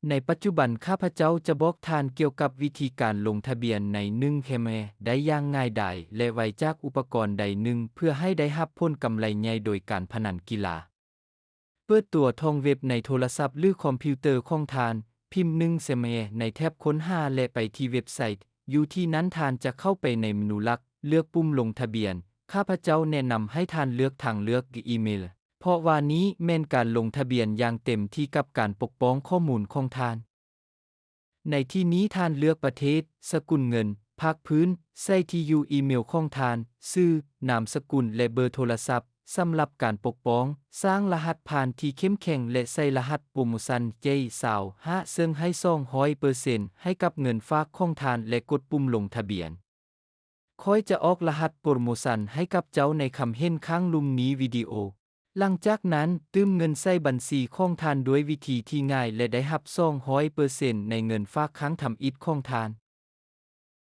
ໃນປັດຈຸບັນ ຂ້າພະເຈົ້າຈະບອກທ່ານກ່ຽວກັບວິທີການລົງທະບຽນໃນໜຶ່ງແຄມແຮໄດ້ຢ່າງງ່າຍດາຍ ແລະ ໄວຈາກອຸປະກອນໃດໜຶ່ງ ເພື່ອໃຫ້ໄດ້ຮັບຜົນກຳໄລໃຫຍ່ໂດຍການພະນັນກິລາ. ເປີດຕົວທອງເວັບໃນໂທລະສັບ ຫຼື ຄອມພິວເຕີຂອງທ່ານ, ພິມໜຶ່ງແຄມແຮໃນແຖບຄົ້ນຫາ ແລະ ໄປທີ່ເວັບໄຊ. ຢູ່ທີ່ນັ້ນທ່ານຈະເຂົ້າໄປໃນເມນູຫຼັກ, ເລືອກປຸ່ມລົງທະບຽນ. ຂ້າພະເຈົ້າແນະນຳໃຫ້ທ່ານເລືອກທາງເລືອກອີເມລ, ເພາະວ່ານີ້ແມ່ນການລົງທະບຽນຢ່າງເຕັມທີ່ກັບການປົກປ້ອງຂໍ້ມູນຂອງທ່ານ. ໃນທີ່ນີ້ທ່ານເລືອກປະເທດ, ສະກຸນເງິນ, ພາກພື້ນ, ໃສ່ທີ່ຢູ່ອີເມລຂອງທ່ານ, ຊື່, ນາມສະກຸນ ແລະ ເບີໂທລະສັບ. ສຳລັບການປົກປ້ອງ, ສ້າງລະຫັດຜ່ານທີ່ເຂັ້ມແຂງ ແລະ ໃສ່ລະຫັດໂປຣໂມຊັນ ເຈ ຊາວຫ້າ ເຊິ່ງໃຫ້ສອງຮ້ອຍເປີເຊັນໃຫ້ກັບເງິນຝາກຂອງທ່ານ ແລະ ກົດປຸ່ມລົງທະບຽນ. ຂ້ອຍຈະອອກລະຫັດໂປຣໂມຊັນໃຫ້ກັບເຈົ້າໃນຄຳເຫັນຂ້າງລຸ່ມນີ້ວິດີໂອ. ຫຼັງຈາກນັ້ນ, ຕື່ມເງິນໃສ່ບັນຊີຂອງທ່ານດ້ວຍວິທີທີ່ງ່າຍ ແລະ ໄດ້ຮັບສອງຮ້ອຍເປີເຊັນໃນເງິນຝາກຄັ້ງທຳອິດຂອງທ່ານ.